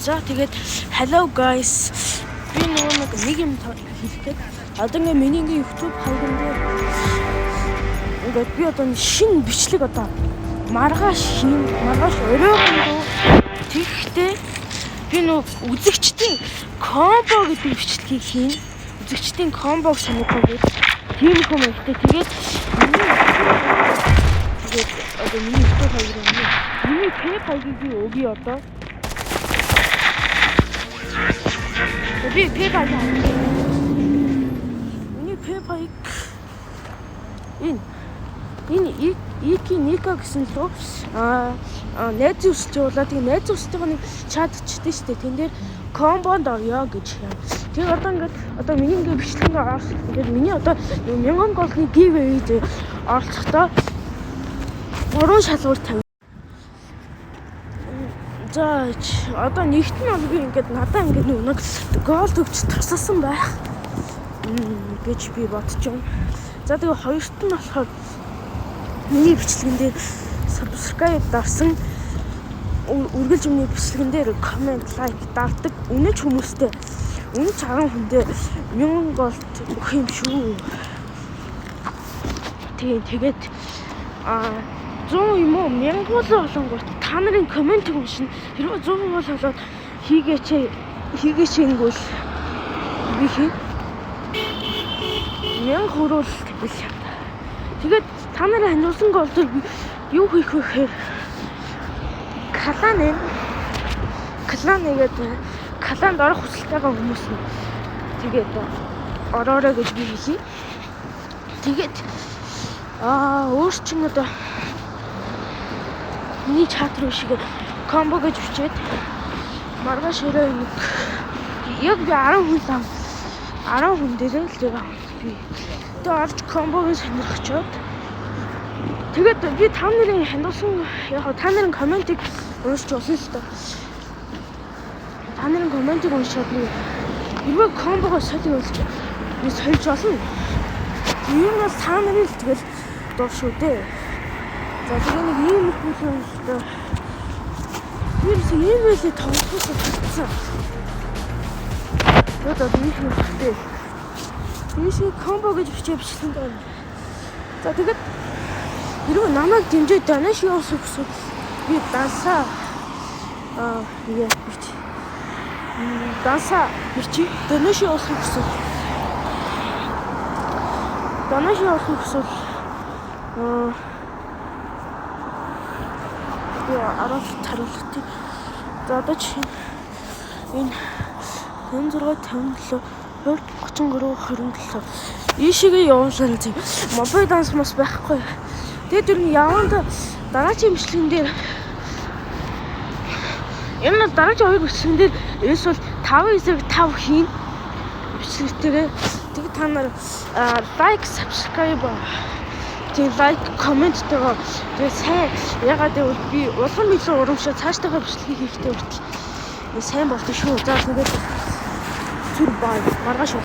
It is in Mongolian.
За, тэгээд hello guys. Би нөгөө нэг юм хэлэхэд одоо ингээ миний ингээ YouTube хаяган дээр ингээд би одоо шинэ бичлэг одоо маргааш хийн, маргааш оройгондоо. Тэгэхдээ би нөгөө үзэгчдийн combo гэдэг бичлэгийг хийн. Үзэгчдийн combo г сонирхоо гэж тийм юм ихтэй. Тэгээд миний тэгээд одоо миний YouTube хаяг юм. Миний Pay хаягийг би өгье одоо. Би PayPal. Миний PayPal энэ Ики Ника гэсэн лөө найз өсөлж явуулаа. Тэгээ найз өсөлтөйгөө нэг чат чдээ штэ. Тэн дээр combo нд орё гэж юм. Тэгээ одоо ингээд одоо миний ингээд бичлэг ингээд орс ингээд миний одоо 1000 gold ны giveaway дээр оролцохдоо гурван шалгуур тавь. За, одоо нэгт нь бол би ингээд надаа ингээд нэг gold өгч тусалсан байх гэж би бодож байна. За, тэгээ хоёрт нь болохоор миний бичлэгэн дээр subscribe дарсан, үргэлж миний бичлэгэн дээр comment, like дардаг үнэч хүмүүстэй, үнэч 10 хүндээ 1000 gold өгөх юм шүү. Тэгээ тэгээд 100 юм уу, 1000 болонгууд та нарын comment ийг уншина. Хэрвээ 100 бол болоод хийгээч хийгээч ингэвэл би хий. 1000 хүрвэл тэгэл. Тэгээд та нарын ханиулсан gold оор би юу хийх вэ гэхээр clan нэ. Clan нэгээд clan д орох хүсэлтэйгээ хүмүүс нь тэгээд ороорой гэж би хэлье. Тэгээд өөр чин одоо миний чат руу шиг combo гэж бичээд маргааш өрөө нэг яг би 10 хүн лам 10 хүн дээрээ л байгаа би. Тэгээ орж combo г сонирхчоод тэгээд би та нарын хандуулсан, яг та нарын comment ийг уншиж болно л доо. Та нарын comment ийг уншаад нэг хэрвээ combo го солих болж би сольж болно. Ер нь бол та нарын л тэгэл дуу шүү дээ. За, тэгээ нэг ийм их юм л доо. Би ерөөсөө ийм байлээ тоглохоос болцсон. Тэгээд одоо нэг юм хэрэгтэй. Тийшээ combo гэж бичээ бичлэн дээр. За, тэгээд хэрвээ намайг дэмжиж donation явуулсан гэсэн би дансаа яа бич. Дансаа бичи donation явуулах гэсэн. Donation явуулах гэсэн би аруулт харуулах тийм. За, одоо чинь энэ 56 57 33 27 ийшээгээ явуулаарай тийм. Мобай данс мас байхгүй. Тэгээд ер нь яванд дараагийн бичлэгэн дээр, ер нь дараагийн хоёр бичлэгэн дээр эсвэл 5 эсрэг 5 хийн бичлэгтэйгээ. Тэгээд та нар like, subscribe, тийм, like, comment тэйгоо тэгээ сайн, ягаад гэвэл би улам илүү урамшаа цаашдаа бичлэгийг хийхдээ хүртэл сайн болдог шүү. За, тэгээд түр бай, маргааш.